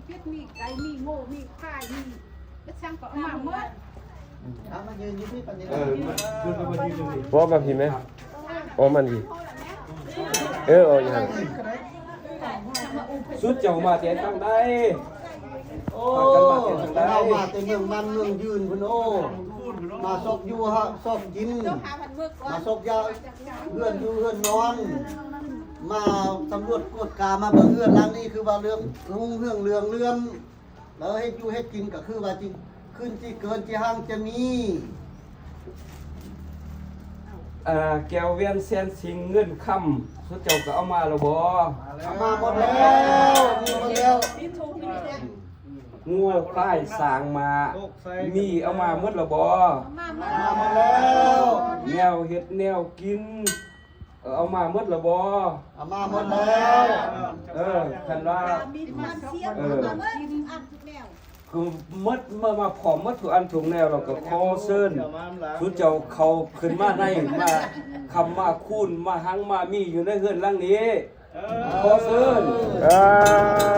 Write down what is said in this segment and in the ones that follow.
ເປັດ ມີໄກ່ ມີງົວ ມີຄວາຍ ມີເປັດ ສັງກໍເອົາມາໝົດ. ເອົາມາຢືນຢູ່ທີ່ປານນີ້ ເອີ ເອີ ມາ ມາຢືນຢູ່ນີ້ ບໍ່ ມາພີ້ແມ ອອກມາພີ້ ເອີ ອອກຢູ່ຫັ້ນ. ສຸດເຈົ້າມາແຕ່ທາງໃດ? ໂອ້ ພາກັນມາແຕ່ທາງໃດ? ເຮົາມາແຕ່ເມືອງໝັ້ນເມືອງຍືນພຸ້ນ. ໂອ້ ມາຊອກຢູ່ຊອກກິນ ມາຊອກຢາເຮືອນຢູ່ເຮືອນນອນ ມາສຳຫຼວດກວດກາ ມາເບິ່ງເຮືອນຫຼັງນີ້ ຄືວ່າເລື່ອງຮຸ່ງເຮືອງເລື່ອງເລື່ອມ ແລ້ວເຮັດຢູ່ເຮັດກິນກໍຄືວ່າຈິ ຂຶ້ນຈິເກີນຈິຮັ່ງຈະມີ. ອ່າ ແກ້ວແຫວນແສນສິງເງິນຄຳ ສຸເຈົ້າກໍເອົາມາແລ້ວບໍ່? ເອົາມາໝົດແລ້ວ ມີໝົດແລ້ວ. ງົວຄວາຍຊ້າງມ້າ ມີເອົາມາໝົດແລ້ວບໍ່? ເອົາມາໝົດແລ້ວ. ແນວເຮັດແນວກິນ ເອີ ເອົາມາໝົດແລ້ວບໍ່? ເອົາມາໝົດແລ້ວ. ເອີ ຄັນວ່າ ມີຄວາມສ່ຽງ ເອີ ເອົາມາໝົດ ອັນທຸກແນວ ຄືໝົດ ມາ ມາພ້ອມໝົດທຸກອັນທຸກແນວ ແລ້ວກໍຂໍເຊີນ ເຈົ້າມາຫຼາຍ ສຸເຈົ້າເຂົ້າຂຶ້ນມາໃນ ມາຄ້ຳມາຄູນ ມາຮັ່ງມາມີຢູ່ໃນເຮືອນຫຼັງນີ້. ຂໍເຊີນ. ເອີ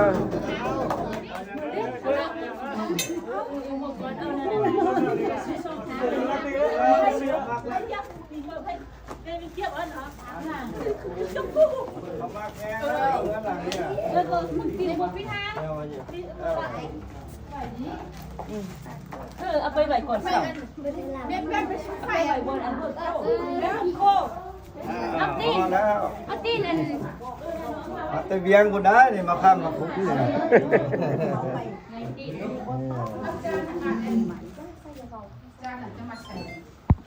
ເອີ ເອົາໄປໄວ້ກ່ອນ ເອົາໄປໄວ້ບ່ອນອັນເພິ່ນເອົາ ເອົາຕີນ ເອົາຕີນ ອັນ ມາແຕ່ວຽງພຸ້ນໄດ໋ນີ້ ມາຂ້າມມາຄຸກນີ້ນະ. ຈານນັ້ນຈະມາໃສ່